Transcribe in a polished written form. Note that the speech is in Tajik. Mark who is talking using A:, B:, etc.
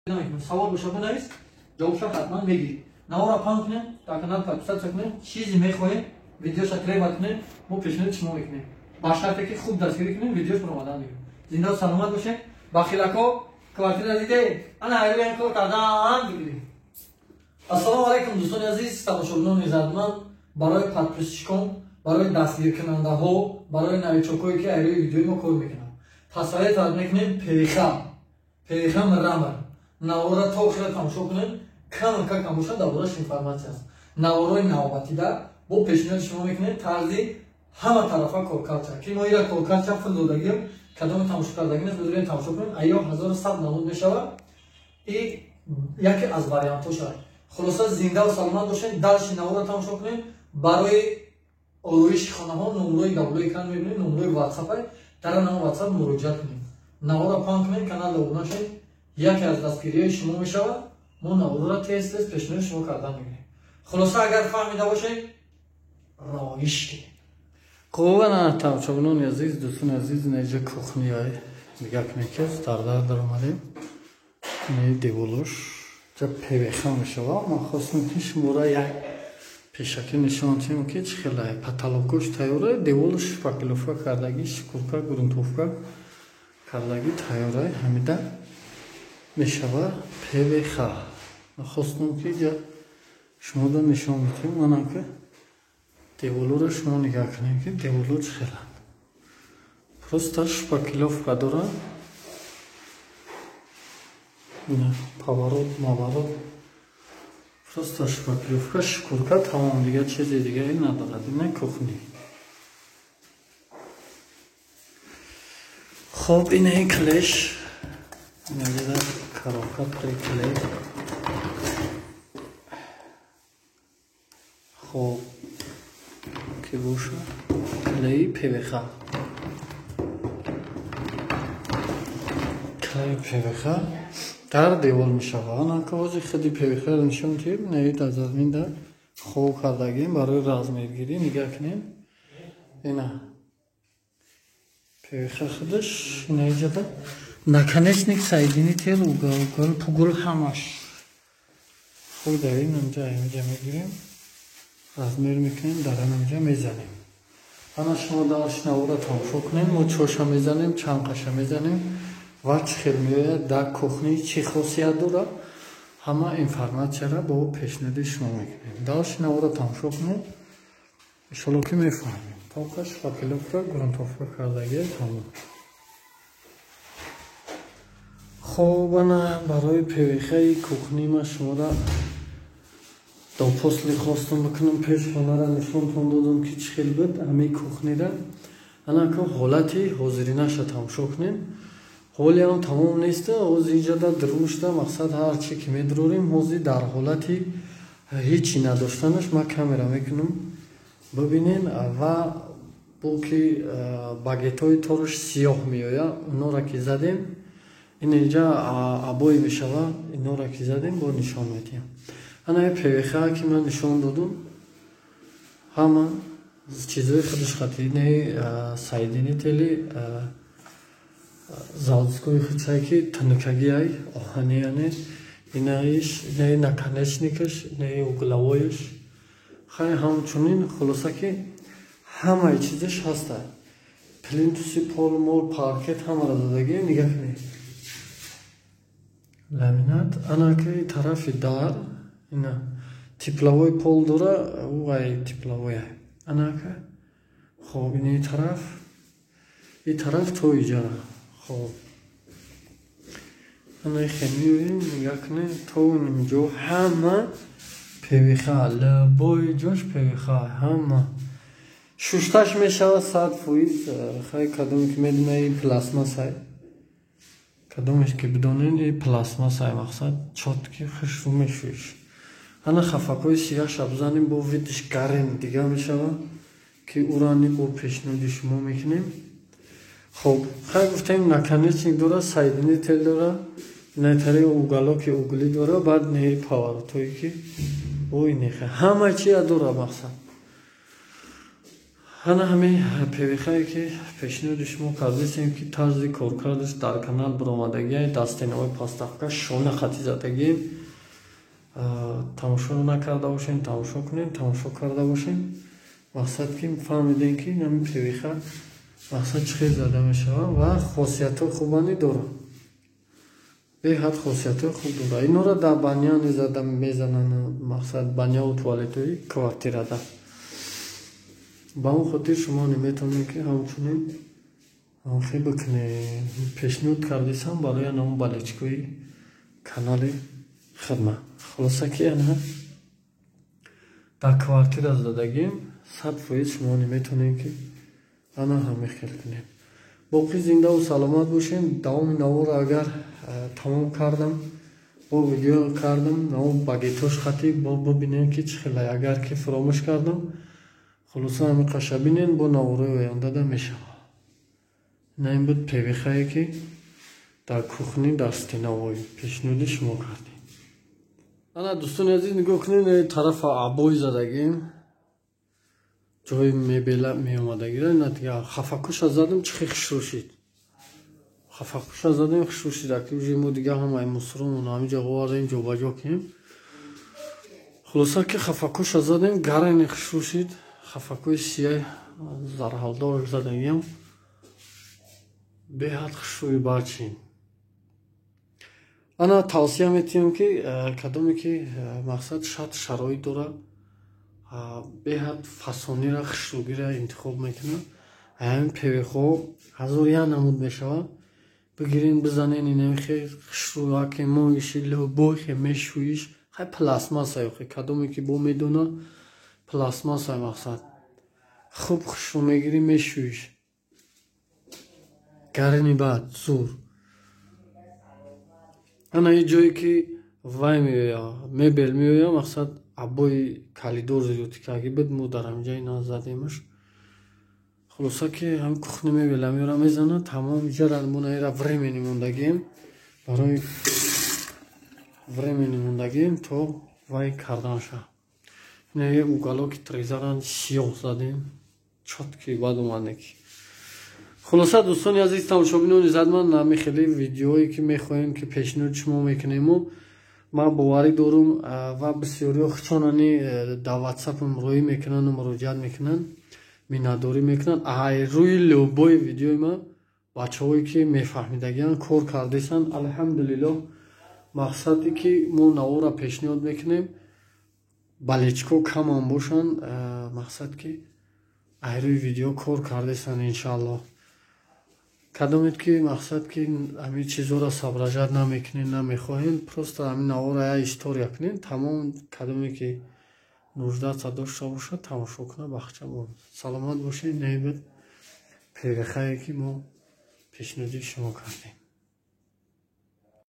A: Намекунем. Савол боша, бинавис, ҷавобша ҳатман мегирӣ. Навора паҳн кунем, дар канал подписаться кунем. Чизе мехоҳем, видеоша требовать кунем, мо пешниҳоди шумо мекунем, ба шарте ки хуб дастгирӣ кунем, видеош баромадан мегирем. Зинда саломат бошем. Бахилако, квартира диде, ана айрӯян кор кардан бигирем. Ассалому алайкум, дӯстони азиз, тамошобинони иззатманд. Барои подписчикон, барои дастгиркунандаҳо, барои новичокҳое, ки айрӯи видеои мо кор мекунанд, посоветовать мекунем ПВХ, ПВХ мрамор. Навора то охира тамошо кунем, кам какам бошад, дар борааш информатсия аст. Наворои навбатида бо пешниҳоди шумо мекунем, тарзи ҳама тарафа коркарча, ки мо ира коркарча фил додагием. Кадоми тамошо кардагӣ нест, бидурем, тамошо кунем. Айё 1100 намуд мешавад и яке аз вариантҳо. Хулоса, зиндаву саломат бошед. Дальше навора тамошо кунем. Барои ороиши хонаҳо номрои габлои кан мебинем, номрои ватсапай, дар ана ватсап муроҷиат кунем. Навора паҳн кунем, канал обуна шавед. Яке аз дастгириҳои шумо мешавад, мо наворро тез тез пешниҳоди шумо кардан мегирем. Хулоса, агар фаҳмида бошед, роиш кунем.
B: Хуб, ана, тамошобинони азиз, дӯстони азиз, инҷа кухняй нигоҳ кунед, ки дар дар даромадем. Ини деволош ҷа ПВХ мешава. Ман хостам, ки шуморо як пешакӣ нишон диҳем, ки чӣ хеле потолокош тайёра, деволш шпаклёвка кардагӣ, шкурка, грунтовка кардагӣ, тайёра. Ҳамида мешава ПВХ. Хостам, ки ҷа шуморо нишон бидиҳем. Манам ки деволоро шумо нигоҳ кунед, ки деволо чӣ хеланд, просто шпаклёвка дорад, поворот маворот, просто шпаклёвка, шкурка, тамом, дигар чизи дигаре надорад. Ина кухни. Хоб, ина клеш, ина коробка при клей. Хоб, ки боша, клеи ПВХ, клеи ПВХ дар девол мешавад. Анака ҳозир худи ПВХ-ро нишон диҳем. Наид аз азминда хоб кардагим барои размергирӣ. Нигоҳ кунем, ина ПВХ худаш инаиҷада, наконечник, соединитель, угол пугул, ҳамаш хуб. Дар ин инҷа инҷа мегирем, размер мекунем, дар инҷа мезанем. Ана шумо дальше навора тамошо кунем, мо чоша мезанем, чанқаша мезанем ва чӣ хел меояд дар кухни, чӣ хосият дорад, ҳама информатсияро бо пешниҳоди шумо мекунем. Дальше навора тамошо кунед, иншолло, ки мефаҳмем. Тоқа шпаклёвка, грунтовка кардагия, тамом. Хоб, ана барои ПВХи кухни ман шуморо до после хостам бикунам. Пеш хонара нишонтон додам, ки чӣ хел буд ҳамаи кухнира. Ана ка ҳолати ҳозиринаша тамошо кунем. Ҳолиам тамом неста, ҳозир инҷада дурушта. Мақсад, ҳар чи ки медурорем, ҳозир дар ҳолати ҳечи надоштанаш ман камера мекунам, бибинен. Ва бо ки багетҳои торш сиёҳ меояд, онора ки задем, ин инҷа обои мешава. Инора ки задем, бо нишон медиҳам. Ана ПВХ, ки ман нишон додум, ҳама чизои худаш хати, инаи соединители заводской худшае, ки тунукагиай, оҳани, яъне инаиш, инаи наконечникаш, инаи угловояш, хай, ҳамчунин. Хулоса, ки ҳамаи чизаш ҳаста, плинтуси, пол мол, паркет, ҳамаро додагӣ. Нигоҳ кунед, ламинат. Ана ки тарафи дар ина тепловой пол дора, ай тепловой. Анака, хоб, ини тараф, и тараф то иҷара. Хоб, ана хел меоем, нигоҳ кунед, то инҷо ҳама ПВХ, любой ҷош ПВХ, ҳама шушташ мешавад 100%. Хай, кадоме ки медона, и пластмассай, кадомеш ки бидонен, и пластмассай. Мақсад, чётко хушрӯ мешӯиш. Ана хафакҳои сияҳша бизанем, бо видиш гарен дига мешавад, ки урани бо пешниҳоди шумо мекунем. Хоб, хай, гуфтем, наконечник дора, соединитель дора, натари уголоки угли дора, баъд неи поворотое ки ой неха, ҳама чия дора. Мақсад, Ана ҳамин ПВХ-е ки пешниҳоди шумо кардесем, ки тарзи коркардаш дар канал биромадагиай, дар стенаҳои подставка шона хати задагием. Тамошо накарда бошем, тамошо кунем, тамошо карда бошем. Мақсад ки фаҳмидем, ки ҳамин ПВХ мақсад чӣ хел зада мешавад ва хосиятҳои хубани дорад, беҳад хосиятҳои хуб дорад. Инора дар баня зада мезананд, мақсад баняву туалетҳои квартирада. Ба он хотир шумо наметавонед, ки ҳамчунин хел бикунед. Пешниҳод кардисам барои анамун болельщикои канали хидмат. Хулоса ки ана дар квартира задагим, 100% шумо наметавонед, ки ана ҳамин хел кунед. Боқӣ зиндаву саломат бошем. Давоми наворо агар тамом кардам, бо видео кардам, наво багетош хати бо бибинем, ки чӣ хелай. Агар ки фуромӯш кардам, хулоса ҳамин қаша бинен, бо наворои ояндада мешавад. Ина ин буд ПВХ-е, ки дар кухни дар стенаҳои пешниҳоди шумо кардем. Ана, дӯстони азиз, нигоҳ кунед, тарафа обои задагим, ҷои мебела меомадагира. Ина дига хафакуша задам, чӣ хел хушрӯ шид. Хафакуша задем, хушрӯ шид. Аки уже мо дига ҳамаи мусоромон ҳаминҷа овардем, ҷобаҷо кунем. Хулоса ки хафакуша задем, гарани хушрӯ шид. Хафакои сияи зарҳалдор задагиам, беҳад хушрӯи барчин. Ана тавсия метиҳам, ки кадоме ки мақсад шарт шароит дорад, беҳад фасонира, хушрӯгира интихоб мекунад. Ҳамин ПВХ-ҳо ҳазор як намуд мешавад, бигирин, бизанен, инами хел хушрӯ, аке моиши любой хе мешӯиш. Хай, пластмасса ёхе, кадоме ки бо медона, пластмасса, мақсад хуб хушрӯ мегирӣ, мешӯиш, гарини баъд зур. Ана и ҷое ки вай меоя, мебел меоя, мақсад обои коридор зиёдӣ карги буд, мо дар ҳаминҷа ина задемаш. Хулоса ки ҳамин кухни мебела меора, мезана, тамом. Иҷара монаира временный мондагием, барои временный мондагием, то вай кардан ша. Ина уголоки трезаран сиёҳ задем, чёткий бад омадеки. Хулоса, дӯстони азиз, тамошобинони задман, нами хеле видеое ки мехоҳем, ки пешниҳоди шумо мекунему, ман боварӣ дорум ва бисёриҳо хучонани дар ватсапам роӣ мекунанду муроҷиат мекунанд, миннатдорӣ мекунанд. Ай рӯи любой видеои ман бачаҳое ки мефаҳмидагианд, кор кардесанд, алҳамдулиллоҳ. Мақсаде ки мо навора пешниҳод мекунем, болельщико камам бошанд, мақсад ки ай рӯи видео кор кардесанд, иншааллоҳ. Кадомед ки мақсад ки ҳамин чизҳоро соображать намекунед, намехоҳем, просто ҳамин навора я история кунед, тамом. Кадоме ки нуждаться дошта бошад, тамошо кунад, бахча бо саломат бошед. Небуд ПВХ-е ки мо пешниҳоди шумо кардем.